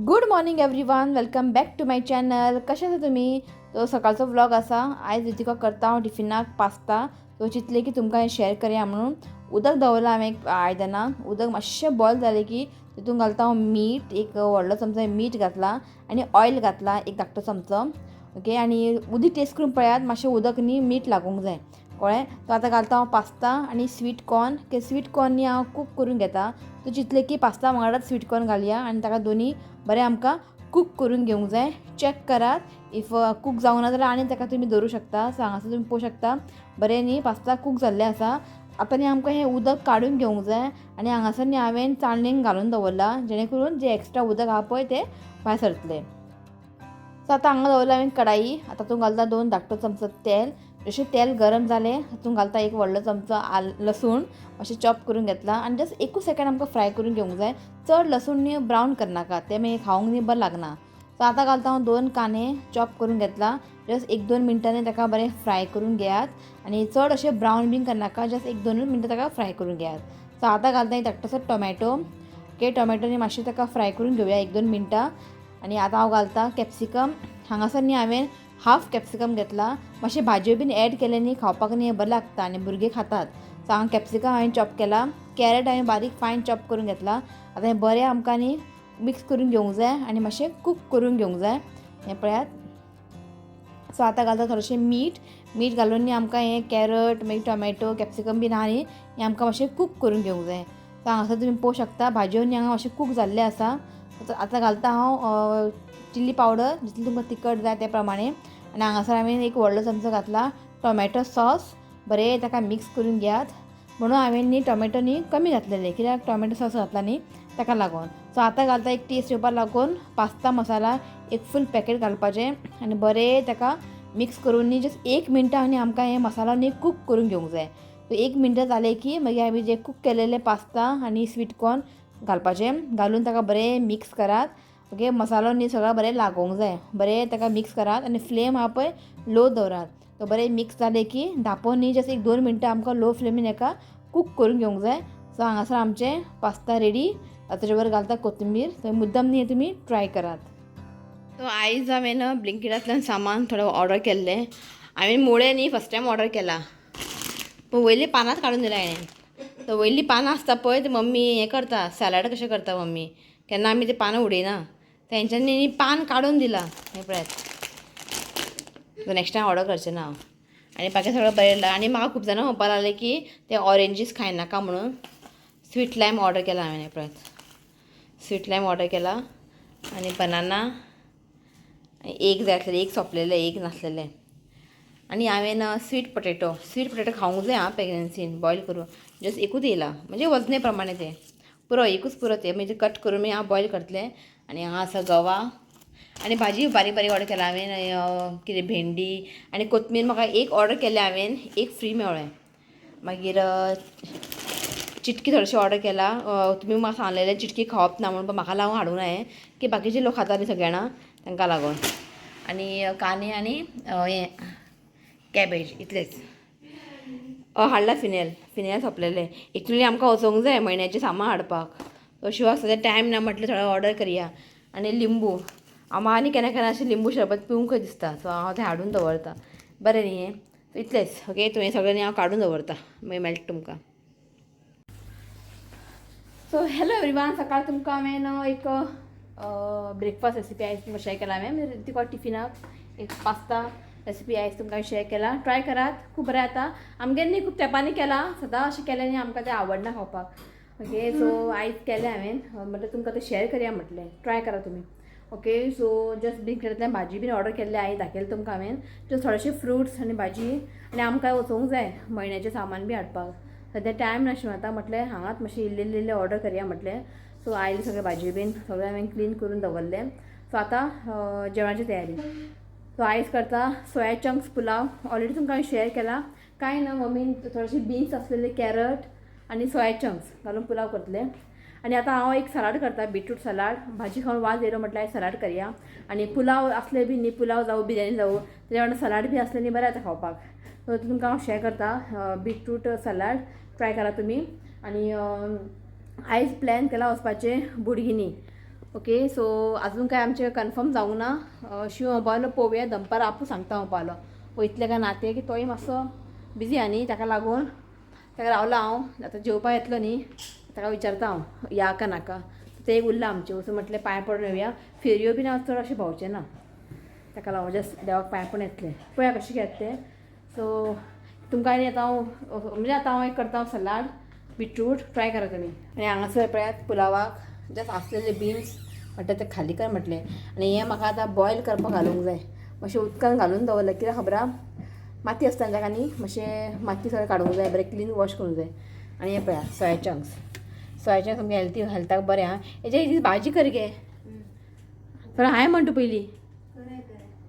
Good morning everyone, welcome back to my channel. कशें आसा तुमी? तो सकाळचो व्लॉग आसा. आयज रितिका करता हांव टिफिनाक पास्ता. सो चिंतलें की तुमकां शेअर करया म्हणून. उदक दवरलां हांवें एक आयदनाक. उदक मातशें बॉयल जालें की तितून घालता हांव मीठ. एक व्हडलो चमचो मीठ घातला आनी ऑयल घातला एक धाकटो चमचो. ओके, आनी उदीक टेस्ट करून पळयात, मातशें उदक न्ही मीठ लागूंक जाय, कळ्ळें? सो आतां घालता हांव पास्ता आनी स्वीट कॉर्न. स्वीट कॉर्न न्ही हांव कूक करून घेता. सो चिंतलें की पास्ता वांगडाच स्वीट कॉर्न घालया आनी ताका दोनी बरें आमकां कूक करून घेवंक जाय. चॅक करात, if cook जावंक ना जाल्यार आनी ताका तुमी दवरूं शकता. सो हांगासर तुमी पळोवंक शकता, बरें न्ही पास्ता कूक जाल्लें आसा. आतां न्ही आमकां हें उदक काडून घेवंक जाय आनी हांगासर न्ही हांवें चाळणीन घालून दवरलां, जेणे करून जें एक्स्ट्रा उदक आहा पळय तें भायर सरतलें. सो आतां हांगा दवरलां हांवें कडाई. आतां तातूंत घालता 2 धाकटो चमचो तेल. जशें तेल गरम जालें तातूंत घालता एक व्हडलो चमचो लसूण मातशें चॉप करून घेतला आनी जस्ट एकूच सेकेंड आमकां फ्राय करून घेवंक जाय. चड लसूण न्ही ब्रावन करनाका, तें मागीर खावंक न्ही बरें लागना. सो आतां घालता हांव 2 कांदे चॉप करून घेतला. जस्ट 1-2 मिनटांनी ताका बरें फ्राय करून घेयात आनी चड अशें ब्रावन बीन करनाका, जस्ट 1-2 मिनटां ताका फ्राय करून घेयात. सो आतां घालता एक धाकटोसो टोमॅटो. ओके, टोमॅटो न्ही मातशें ताका फ्राय करून घेवया 1-2 मिनटां. आनी आतां हांव घालता कॅप्सिकम. हांगासर न्ही हांवें हाफ कॅप्सिकम घेतला. मातशें भाजयो बीन एड केले न्ही खावपाक न्ही बरें लागता आनी भुरगीं खातात. सो हांगा कॅप्सिकम हांवें चॉप केला. कॅरट हांवें बारीक फायन चॉप करून घेतला. आतां हें बरें आमकां न्ही मिक्स करून घेवंक जाय आनी मातशें कूक करून घेवंक जाय. हें पळयात. सो आतां घालता थोडेशें मीठ. मीठ घालून न्ही आमकां हें कॅरट मागीर टोमॅटो कॅप्सिकम बीन आहा न्ही हें आमकां मातशें कूक करून घेवंक जाय. सो हांगासर तुमी पळोवंक शकता भाजयो न्ही हांगा मातशें कूक जाल्लें आसा. आतां घालता हांव चिल्ली पावडर, जितली तुमकां तिखट जाय ते प्रमाणे. आनी हांगासर हांवें एक व्हडलो चमचो घातला टोमॅटो सॉस. बरें ताका मिक्स करून घेयात. म्हणून हांवें न्ही टोमॅटो न्ही कमी घातलेले, कित्याक टोमॅटो सॉस घातला न्ही ताका लागून. सो आतां घालता एक टेस्ट येवपा लागून पास्ता मसाला एक फूल पॅकेट घालपाचें आनी बरें ताका मिक्स करून न्ही जस्ट 1 मिनटां न्ही आमकां हें मसालो न्ही कूक करून घेवंक जाय. सो 1 मिनटां जालें की मागीर आमी जे कूक केलेले पास्ता आनी स्वीट कॉर्न घालपाचें. घालून ताका बरें मिक्स करात. ओके, मसालो न्ही सगळो बरें लागोंक जाय. बरें ताका मिक्स करात आनी फ्लेम आहा पळय लो दवरात. तो बरें मिक्स जालें की धांपोन न्ही जस्ट 1-2 मिनटां आमकां लो फ्लेमीन हेका कूक करून घेवंक जाय. सो हांगासर आमचें पास्ता रेडी. आतां ताजे वर घालता कोथंबीर. थंय मुद्दम न्ही तुमी ट्राय करात. सो आयज हांवें ब्लिंकिटांतल्यान सामान थोडें ऑर्डर केल्लें. हांवें मुळे न्ही फर्स्ट टायम ऑर्डर केला, पूण वयलीं पानांच काडून दिला हांवें. तर वयलीं पानां आसता पळय ते मम्मी हें करता, सॅलड कशें करता मम्मी. केन्ना आमी ते पानां उडयना, तेंच्यांनी न्ही पान काडून दिलां. हें पळयात. सो नेक्स्ट टायम ऑर्डर करचें ना हांव. आनी बाकी सगळें बरें. आनी म्हाका खूब जाणां म्हणपाक लागलें की ते ऑरेंजीस खायनाका म्हणून स्वीट लायम ऑर्डर केला हांवें. हें पळयात, स्वीट लायम ऑर्डर केला आनी बनाना एक जाय आसलेलें, एक सोंपलेलें, एक नासलेलें. आनी हांवें स्वीट पटेटो, स्वीट पटेटो खावंक जाय आं प्रेग्नन्सीन, बॉयल करून. जस्ट एकूच येयला, म्हणजे वजने प्रमाणे तें पुरो, एकूच पुरो तें. मागीर कट करून मागीर हांव बॉयल करतलें. आनी हांगा आसा गवा आनी भाजी बारीक बारीक ऑर्डर केला हांवें, कितें भेंडी आनी कोथमीर. म्हाका एक ऑर्डर केलें हांवें, एक फ्री मेळ्ळें. मागीर चिटकी थोडेशें ऑर्डर केला. तुमी म्हाका सांगलेलें चिटकी खावप ना म्हणून, पण म्हाका लागून हाडूंक ना हें की बाकीचे लोक खाता न्ही सगळे जाणां, तांकां लागून. आनी कांदे आनी हें कॅबेज इतलेंच हाडला. Phenyl, phenyl सोंपलेलें. एक्चुली आमकां वचोंक जाय म्हयन्याचें सामान हाडपाक. सो शिवाक सद्या टायम ना म्हटलें थोडें ऑर्डर करया. आनी लिंबू, म्हाका आनी केन्ना केन्ना अशें लिंबू शरबत पिवंक दिसता, सो हांव तें हाडून दवरता. बरें न्ही हें? सो इतलेंच. ओके, तुवें सगळें हांव काडून दवरता, मागीर मेळटा तुमकां. सो हॅलो एवरीवन, सकाळ तुमकां हांवें एक ब्रेकफास्ट रेसिपी आयज तुमकां शेअर केला. हांवें तुका टिफिनाक एक पास्ता रेसिपी आयज तुमकां शेअर केला. ट्राय करात, खूब बरें जाता. आमगेर न्ही खूब तेंपांनी केला, सदां अशें केलें न्ही आमकां तें आवडना खावपाक. ओके, सो आयज केलें हांवें, म्हटलें तुमकां तें शेअर करया म्हटलें. ट्राय करा तुमी. ओके, सो जस्ट ब्लिंकिटांतल्यान भाजी बीन ऑर्डर केल्ले आयज दाखयलें तुमकां हांवें. जस्ट थोडेशे फ्रुट्स आनी भाजी. आनी आमकां वचोंक जाय म्हयन्याचें सामान बी हाडपाक. सद्या टायम नाशिल्लो आतां, म्हटलें हांगाच मातशें इल्लें इल्लें ऑर्डर करया म्हटलें. सो आयलें सगळें भाजी बीन सगळें हांवें क्लीन करून दवरलें. सो आतां जेवणाची तयारी. सो आयज करता सोया चंक्स पुलाव. ऑलरेडी तुमकां हांवें शेअर केला. कांय ना, मम्मीन थोडेशे बीन्स आसलेले, कॅरट आनी सोया चंक्स घालून पुलाव करतलें. आनी आतां हांव एक सलाड करता, बिटरूट सलाड. भाजी खावन वाज येयलो म्हटल्यार सलाड करया. आनी पुलाव आसले बी न्ही, पुलाव जावं बिरयानी जावं, तेज्या वांगडा सलाड बी आसलें न्ही बरें जाता खावपाक. सो तुमकां हांव शेअर करता बिटरूट सलाड, ट्राय करा तुमी. आनी आयज प्लॅन केला वचपाचें बोडगिनी. ओके सो अजून काय आमचें कन्फर्म जावंक ना. शिव म्हणपालो पळोवया, दनपार आपूण सांगता म्हणपालो वयतले काय ना ते, की तोय मातसो बिजी आहा न्ही, ताका लागून ताका रावला हांव. आतां जेवपाक येतलो न्ही, ताका विचारता हांव या का नाका. ते एक उरलां आमचें, वचून म्हटलें पांय पडून येवया. फेरयो बीन हांव चड अशें भोंवचें ना, ताका लागून जस्ट देवाक पांय पडून येतलें, पळया कशें घेता तें. सो तुमकां आनी आतां हांव म्हणजे आतां हांव एक करता सलाड बिटरूट, ट्राय करा तुमी. आनी हांगासर पळयात पुलावाक जस्ट आसलेले बिन्स म्हणटा ते खाली कर म्हटलें. आनी हें म्हाका आतां बॉयल करपाक घालूंक जाय, मातशें उदकान घालून दवरलें कित्याक खबर आहा माती आसता ताका न्ही, मातशें माती सगळें काडूंक जाय, बरें क्लीन वॉश करूंक जाय. आनी हें पळया सोया चंक्स, सोया चंक्स सामकें हेल्थी, हेल्थाक बरें आहा. हेजे एक दीस भाजी कर गे, पण हांवें म्हणटा पयलीं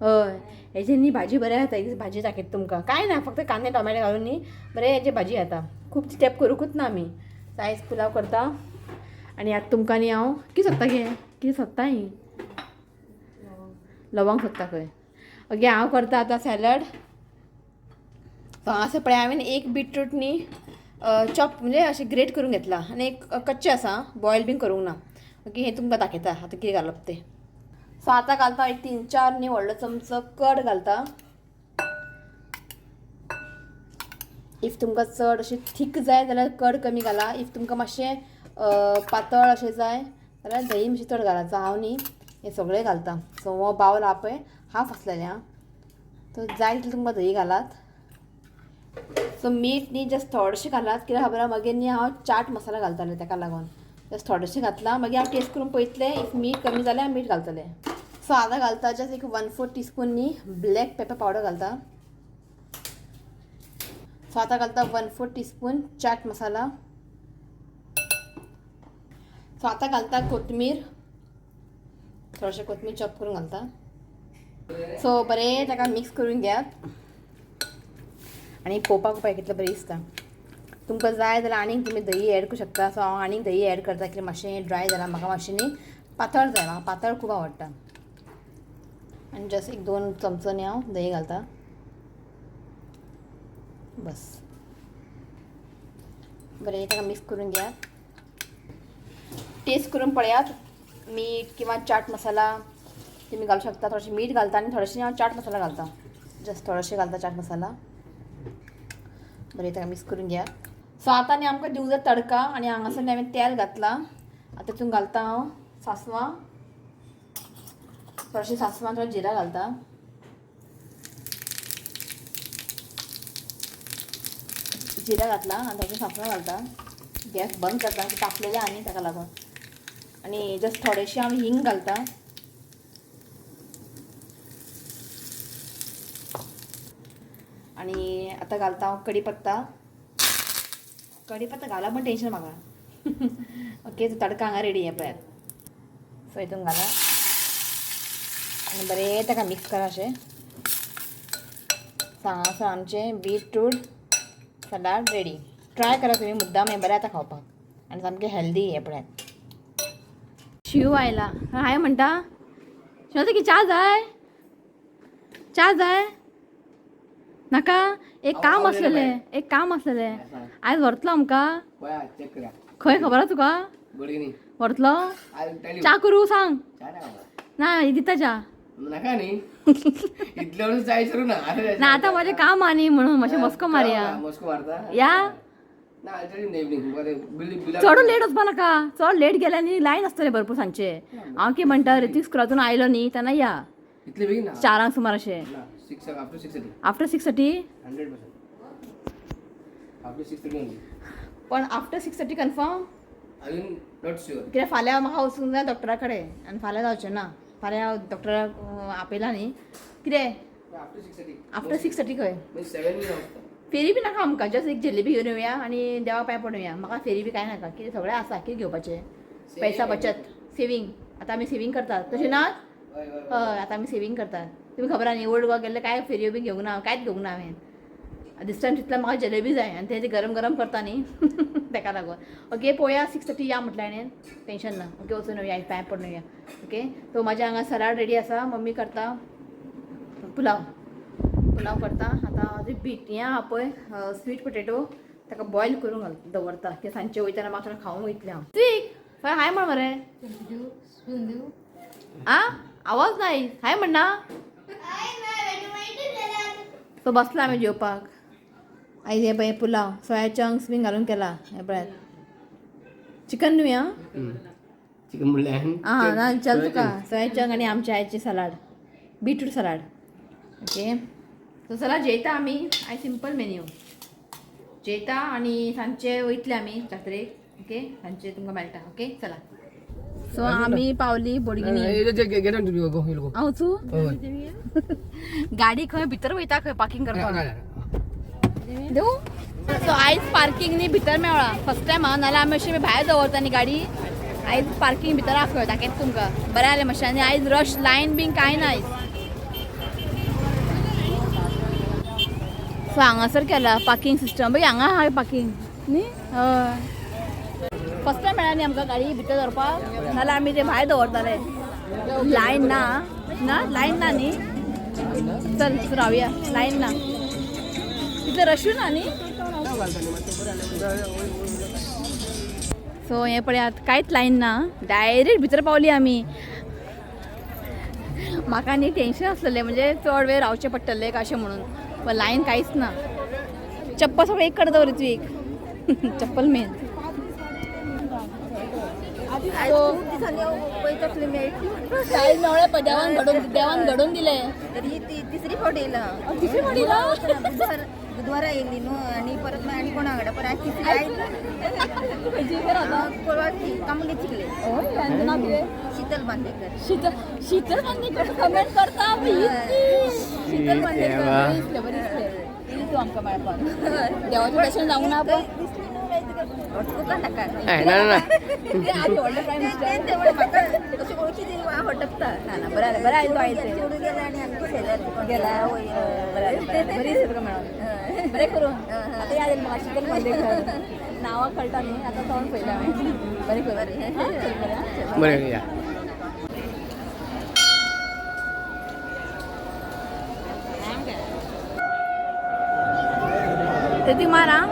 हय हेजे न्ही भाजी बरें जाता. एक दीस भाजी दाखयता तुमकां, कांय ना फक्त कांदे टोमॅटो घालून न्ही बरें हेजी भाजी जाता. खूब स्टेप करूंकूच ना आमी. आयज पुलाव करता. आनी आतां तुमकां न्ही हांव कितें सोदता गे, कितें सोदता ही लवंग सोदता खंय. ओके हांव करता आतां सॅलड. सो हांगासर पळय हांवें एक बिटरूट न्ही चॉप म्हणजे अशें ग्रेट करून घेतला आनी एक कच्चें आसा, बॉयल बीन करूंक ना. ओके हें तुमकां दाखयता आतां कितें घालप तें. सो आतां घालता एक 3-4 न्ही व्हडलो चमचो कर्ड घालता. If तुमकां चड अशें थीक जाय जाल्यार कर्ड कमी घाला, if तुमकां मातशें पातळ अशें जाय जाल्यार दही मातशें चड घाला. हांव न्ही हें सगळें घालता. सो हो बावल आहा पळय हाफ आसलेलें आं, सो जाय तितलें तुमकां दही घालात. सो मीठ न्ही जस्ट थोडेशें घालात, कित्याक खबर आहा मागीर न्ही हांव चाट मसाला घालतालें, ताका लागून जस्ट थोडेशें घातलां. मागीर हांव टेस्ट करून पळयतलें, if मीठ कमी जाल्यार मीठ घालतलें. सो आतां घालता जस्ट एक 1/4 टीस्पून न्ही ब्लॅक पेपर पावडर घालता. सो आतां घालता 1/4 टीस्पून चाट मसाला. सो आतां घालता कोथमीर, थोडेशें कोथमीर चॉप करून घालता. सो बरें ताका मिक्स करून घेयात आनी पळोवपाक पळय कितलें बरें दिसता. तुमकां जाय जाल्यार आनीक तुमी दही एड करूं शकता. सो हांव आनीक दही एड करता, कित्याक मातशें ड्राय जालां, म्हाका मातशें न्ही पातळ जाय, म्हाका पातळ खूब आवडटा. आनी जस्ट एक 2 चमचो न्ही हांव दही घालता, बस. बरें ताका मिक्स करून घेयात, टेस्ट करून पळयात. मीठ किंवा चाट मसाला तुमी घालूं शकता. थोडेशें मीठ घालता आनी थोडेशें हांव चाट मसाला घालता, जस्ट थोडेशें घालता चाट मसाला. बरें ताका मिक्स करून घेयात. सो आतां न्ही आमकां दिवंक जाय तडका. आनी हांगासर न्ही हांवें तेल घातलां, आतां तितून घालता हांव सासवां, थोडेशें सासवां, थोडें जिरा घालता. जिरा घातला आनी थोडेशें सासवां घालता. गॅस बंद करता, तापलेलें आनी ताका लागून. आनी जस्ट थोडेशें हांव हिंग घालता. आनी आतां घालता हांव कडी पत्ता. कडी पत्ता घाला पण टेन्शन म्हाका. ओके तो तडका हांगा रेडी आहे पळयात. सो हितून घाला आनी बरें ताका मिक्स करा अशें. सो हांगासर आमचें बीटरूट सलाड रेडी. ट्राय करा तुमी मुद्दाम, हें बरें आतां खावपाक आनी सामकें हेल्दी हें पळयात. शिव आयला हांवें म्हणटा शिव की च्या जाय, च्या जाय नाका. एक काम आसलेलें, एक काम आसलेलें, आयज व्हरतलो आमकां खंय खबर आहा तुका? व्हरतलो च्या करूं सांग ना दिता च्या नाका न्ही इतले जाय सरू ना ना आतां म्हजें काम आहा न्ही म्हणून मातशें मस्को मारया. मस्को मारता या चड लेट वचपा नाका, चड लेट गेल्यार न्ही लायन आसतलें भरपूर सांजचे. हांव कितें म्हणटा, ऋतिक स्कुलातून आयलो न्ही तेन्ना या 4 सुमार अशें. आफ्टर 6:30 पण आफ्टर 6:30 कन्फर्म कित्याक फाल्यां म्हाका वचूंक जाय डॉक्टरा कडेन आनी फाल्यां जावचें ना, फाल्यां हांव डॉक्टराक आपयला न्ही. कितें आफ्टर 6:30 खंय फेरी बी नाका आमकां, जस्ट एक जलेबी घेवन येवया आनी देवा पांय पडून येवया. म्हाका फेरी बी कांय नाका, कितें सगळें आसा, कितें घेवपाचें, पैसा बचत सेवींग. आतां आमी सेवींग करतात तशें ना? हय आतां आमी सेवींग करतात, तुमी खबर आहा न्ही. ओल्ड गोवा गेल्ले कांय फेरयो बी घेवंक ना, कांयच घेवंक ना हांवें. दीस टायम तितलें म्हाका जलेबी जाय आनी ते गरम गरम करता न्ही ताका लागून. ओके पळोवया 6:30 या म्हटलें हांवें, टेंशन ना. ओके वचून येवया, पांय पडून येवया. ओके सो म्हाज्या हांगा सलाड रेडी आसा, मम्मी करता पुलाव, पुलाव करता. आतां बीट हें आहा पळय स्वीट पोटेटो, ताका बॉयल करून घाल दवरता, ते सांजचे वयतना म्हाका खावंक वयतलें हांव. स्वीक फय हाय म्हण मरे. आ आवाज नाही, हाय म्हण ना. सो बसला आमी जेवपाक. आयज हे पळय पुलाव सोया चंक्स बीन घालून केला. हे पळयात चिकन न्हू आं. चिकन म्हणल्यार आं ना चल तुका सोया चंक आनी आमच्या आयचे salad, beetroot salad. Okay so चला जेयता आमी. आयज सिंपल मेन्यू जेयता आनी सांजचे वयतले आमी जात्रेक. ओके सांजचे तुमकां मेळटा. ओके चला. सो आमी पावली बोडगिनी. हांव वचूं गाडी खंय भितर वयता खंय पार्किंग करपाक देऊ. सो आयज पार्किंग न्ही भितर मेवळा फर्स्ट टायम हा, नाल्यार आमी अशी भायर दवरता न्ही गाडी. आयज पार्किंग भितर आहा खंय, दाखयता तुमकां. बरें जालें मातशें. आनी आयज रश लायन बीन कांय ना आयज. सो हांगासर केला पार्किंग सिस्टम. पळय हांगा आहा पार्किंग न्ही. हय फर्स्ट टायम मेळ्ळा न्ही आमकां गाडी भितर दवरपाक, नाल्यार आमी ते भायर दवरताले. लायन ना, ना लायन ना न्ही. चल रावया, लायन ना तितलें रशूय ना न्ही. सो हें पळयात कांयच लायन ना, डायरेक्ट भितर पावली आमी. म्हाका न्ही टेंशन आसलेलें म्हणजे चड वेळ रावचें पडटलें काय अशें म्हणून, पण लायन कांयच ना. चप्पल सगळें एक कडेन दवरी तूं एक चप्पल मेन. आयज मेवळें पळय देवान घडोवन, देवान घडोवन दिलें. तरी ती तिसरी फावट येयला. तिसरी फावट येयला? बुधवार बुधवारा येयली न्हू आनी परत मागीर आनी कोणा वांगडा परत आयज तिसरी आयज. खंयची खबर आतां? परवा कामुली चिकले. हय, आनी नांव कितें? शीतल बांदेकर. शीतल, शीतल बांदेकर कमेंट करता. शीतल बांदेकर बरें दिसलें, बरें दिसलें. येयली तूं आमकां मेळपाक. देवाचें दर्शन जावंक ना पूण दिसली न्हू मागीर तुका हटकुका नाका. ना ना. ते आदी व्हडलें प्रायम मिनिस्टर. तें म्हाका अशें वळखी ती हटकता. ना ना बरें जालें, बरें आयलें तूं आयज तें. चेडूं गेलें आनी आमच्या शेजारी कोण गेला. वयर. बरें जालें, बरें जालें. बरी दिसता तुका मेळोन. बरें करून आतां याद येयली म्हाका शीतल बांदेकर. नांवां कळटा न्ही आतां तोंड पळयलें हांवें. बरें करून हां, चल बरें हां, चल. बरें या. ते ती मार आं.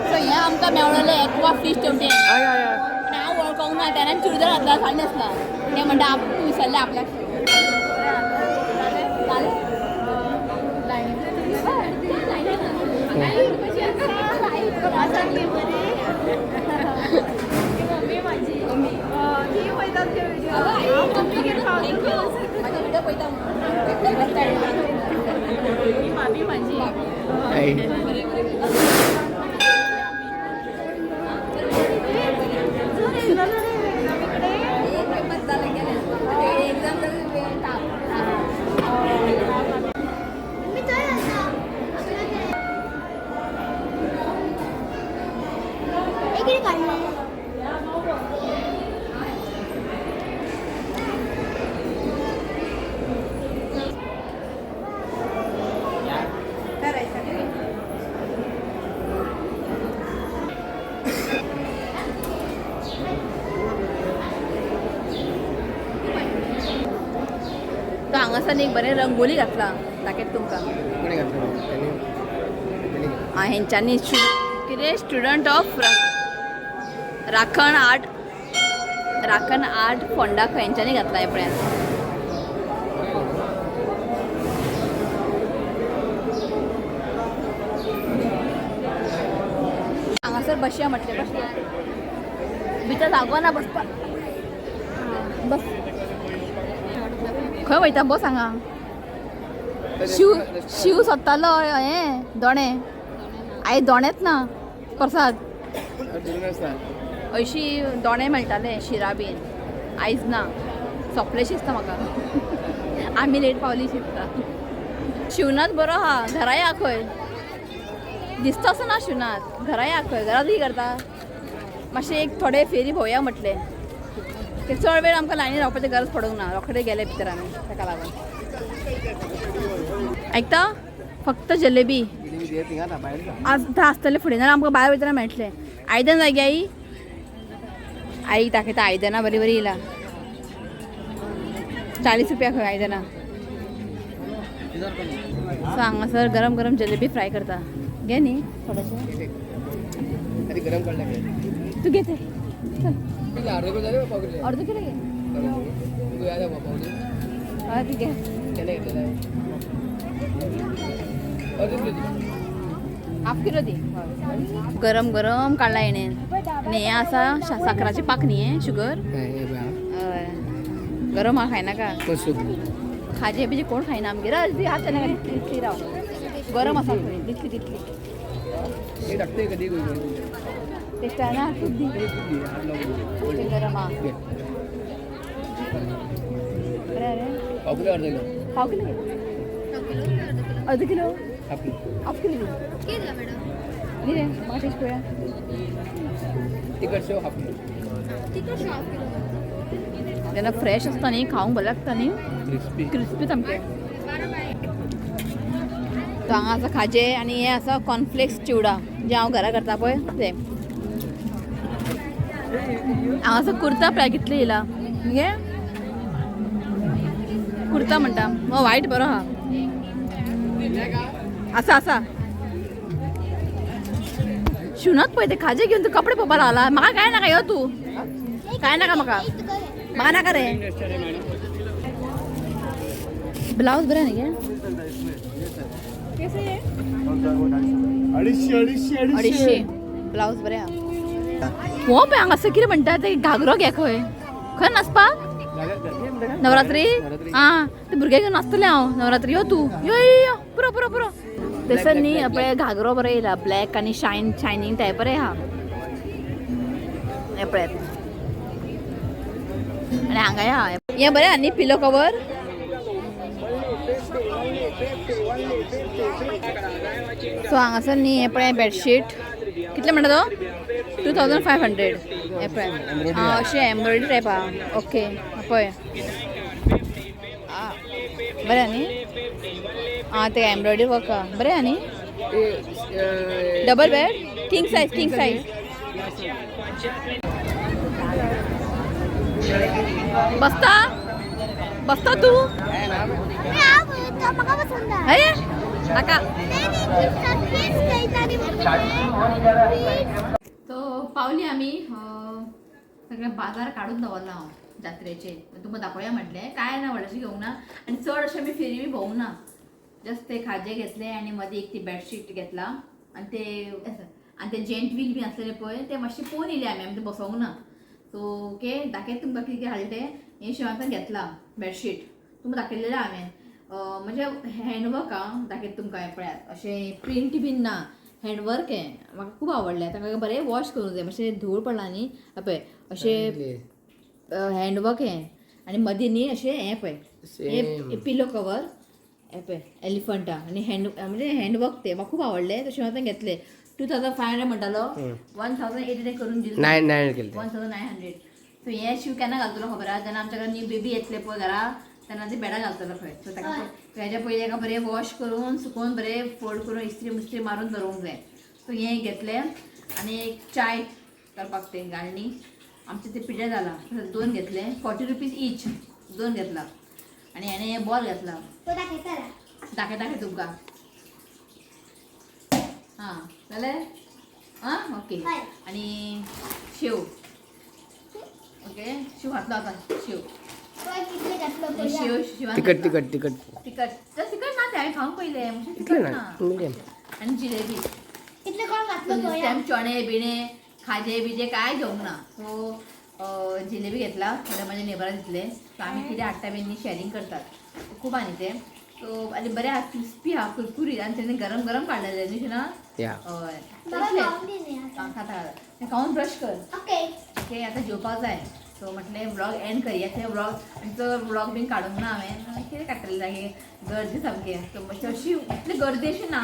सो हें आमकां मेवळलें एक्वा फीश तेवटेन. आनी हांव वळखोंक ना, तेन्ना चुडीदार घातला, साडी न्हेसला. ते म्हणटा आप तूं विसरलें आपल्याक. इकडे काढलं. तो हांगासर एक बरें रंगोली घातला, दाखयता तुमकां. कोणी घातलं त्यांनी? आं हेंच्यांनी कितें स्टुडंट ऑफ राखण आर्ट, राखण आर्ट फोंडा खंय हेंच्यांनी घातला हें पळयात. हांगासर बसया म्हटलें, बसया. भितर जागो ना बसपाक. बस खंय वयता बस हांगा. शिव शिव सोदतालो हें दोणे. आयज दोणेच ना प्रसाद. अशी दोणे मेळटाले शिरा बीन, आयज ना, सोंपलें दिसता म्हाका. आमी लेट पावली शिकता. शिवनाथ बरो आहा, घरा या खंय. दिसता असो ना शिवनाथ घरा या खंय घरात कितें करता मातशें एक थोडे फेरी भोंवया म्हटलें ते चड वेळ आमकां लायनी रावपाची गरज पडूंक ना रोखडे गेले भितर आमी ताका लागून. आयकता फक्त जलेबी आज आसतले फुडें ना आमकां भायर वयतना मेळटलें. आयदन जाय गे आई आई दाखयता आयदनां बरी बरी येयला. 40 रुपया खंय आयदनां. सो हांगासर गरम गरम जलेबी फ्राय करता. घे न्ही थोडेशें गरम काडले तूं घे ते. चल अर्ध किलो जालें पाव किलो अर्द किलो घे. हय ती घे. हाफ किलो दी. गरम गरम काडला हेणें आनी हें आसा साकराचें पाक न्ही हें शुगर. हय गरम आहा खायनाका. खाजें बिजें कोण खायना आमगेर. दी हात नाका तितली राव गरम आसा खंय तितली तितली टेस्ट ना तूं दी गरम आहा. बरें रे पाव किलो अर्ध किलो पाव किलो अर्ध kilo half kilo half kilo दी रे म्हाका टेस्ट पळोवया. तिखट शेव हाफ किलो. जेन्ना फ्रेश आसता न्ही खावंक बरें लागता न्ही क्रिस्पी क्रिस्पी सामकें. तो हांगा आसा खाजें आनी हें आसा कॉर्नफ्लेक्स चिवडा जें हांव घरा करता पळय तें. हांगासर कुर्ता पळय कितले येयला मगे कुर्ता म्हणटा हो वायट बरो आहा आसा आसा. शिवनाथ पळय ते खाजें घेवन तूं कपडे पळोवपाक लागला. म्हाका काय नाका यो तूं काय नाका म्हाका म्हाका नाका रे. ब्लाउज बरें न्ही गे. 250 ब्लाउज बरें आहा. हो पळय हांगासर कितें म्हणटा ते घागरो घे खंय खंय नाचपाक नवरात्री. आं ते भुरगे घेवन नाचतलें हांव नवरात्री. यो तूं यो यो यो पुरो पुरो पुरो. तसो न्ही पळय घागरो बरो येयला ब्लॅक आनी शायनींग टायप बरें आहा. हें पळयात आनी हांगाय आहा हें बरें आहा न्ही पिलो कवर. सो हांगासर न्ही हें पळय बेडशीट कितले म्हणटा तो 2500. हें पळय आं अशें एम्ब्रॉयडरी टायप आहा. ओके पळय बरें आहा न्ही. आं तें एम्ब्रॉयडरी वर्क आहा बरें आहा न्ही. Double bed king size king size. बसता बसता तूं अरे नाका. तो पावली आमी सगळे बाजार काडून दवरला हांव जात्रेचे. तुमकां दाखोवया म्हटलें काय ना व्हडलेशें घेवंक ना आनी चड अशें आमी फेरी बी भोवंक ना. जस्ट ते खाजें घेतलें आनी मदीं एक ती बेडशीट घेतला आनी ते आनी ते जेंट व्हील बी आसलेले पळय ते मातशे पळोवन येयले आमी आमी ते बसोवंक ना. सो ओके दाखयत तुमकां कितें कितें हाडलें तें. हें शिवांतान घेतलां बेडशीट तुमकां दाखयलेलें हांवें. म्हणजे हँडवर्क आं दाखयत तुमकां हें पळयात अशें प्रिंट बीन ना हँडवर्क हें म्हाका खूब आवडलें. ताका बरें वॉश करूंक जाय मातशें धूळ पडला न्ही पळय अशें हँडवर्क हें आनी मदीं न्ही अशें हें पळय हें पिलो कवर हें पळय एलिफंटा आनी हँड म्हणजे हँडवर्क तें म्हाका खूब आवडलें. तशें हांवें घेतलें. 2500 म्हणटालो 1800 करून दिलें 1900. सो हें शीव केन्ना घालतलो खबर आहा जेन्ना आमच्या घरान न्यू बेबी येतले पळय घरा तेन्ना ते बेडार घालतलो खंय. सो ताका हेज्या पयलीं ताका बरें वॉश करून सुकोवन बरें फोल्ड करून इस्त्री मिस्त्री मारून दवरूंक जाय. सो हें घेतलें आनी एक चाय करपाक तें गाळणी आमचें तें पिठें जालां. दोन घेतले 40 रुपीज ईच दोन घेतला आनी हेणें हें बॉल घेतला. दाखय दाखय तुमकां. हां जालें आं ओके. आनी शेव ओके शेव घातलो आतां शेव शेव शिवान तिखट तिखट तिखट तिखट तिखट ना तें हांवें खावंक पयलें मातशें इतलें तिखट ना ना. मिडियम. आनी जिलेबी कितले चणे बिणे खाजे बिजे काय घेवंक ना. सो जिलेबी घेतला थोडे म्हाज्या नेबराक दितले. सो आमी कितें हाडटा बी न्ही शॅरींग करतात खूब आहा न्ही तें. सो आनी बरें आहा क्रिस्पी आहा कुरकुरीत आनी तेणें गरम गरम काडलेलें न्ही शिना. हय खाता खाता खावन ब्रश कर. ओके आतां जेवपाक जाय. सो म्हटलें व्लॉग एंड करया. ते व्लॉग आनी चड व्लॉग बीन काडूंक ना हांवें कितें काडटलें जागे गर्दी सामकी. सो मातशी अशी इतली गर्दी अशी ना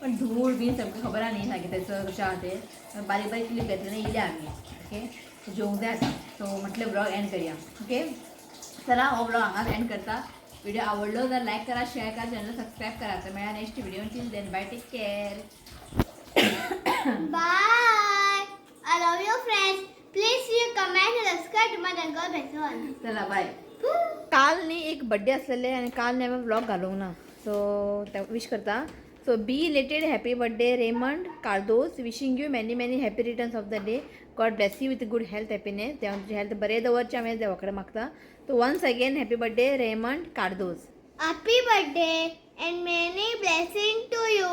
पण धूळ बीन सामकें खबर आहा न्ही सारकें तेचो कशें आहा तें. बारीक बारीक क्लिप घेतले येयल्या आमी. ओके, सो जेवंक जाय आतां. सो म्हटलें ब्लॉग एंड करया. ओके, चला हो ब्लॉग हांगाच एंड करता. व्हिडिओ आवडलो जाल्यार लायक करा, शेअर करा, चॅनल सबस्क्राईब करा. तर मेळा next video. Till then bye, take care. Bye. I love you friends. Please you comment and subscribe to my channel bell. चला बाय. काल न्ही एक बड्डे आसलेले आनी काल न्ही हांवें व्लॉग घालूंक ना, सो ते विश करता. So belated happy birthday Raymond Cardozo, wishing you many many happy returns of the day. God bless you with good health, happiness. देवा तुजी हेल्थ बरें दवरचें हांवें देवा कडेन मागता. So once again happy birthday Raymond Cardozo. Happy birthday and many blessing to you.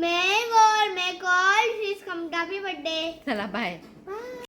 May God make all his come. Happy birthday. चला बाय. Bye.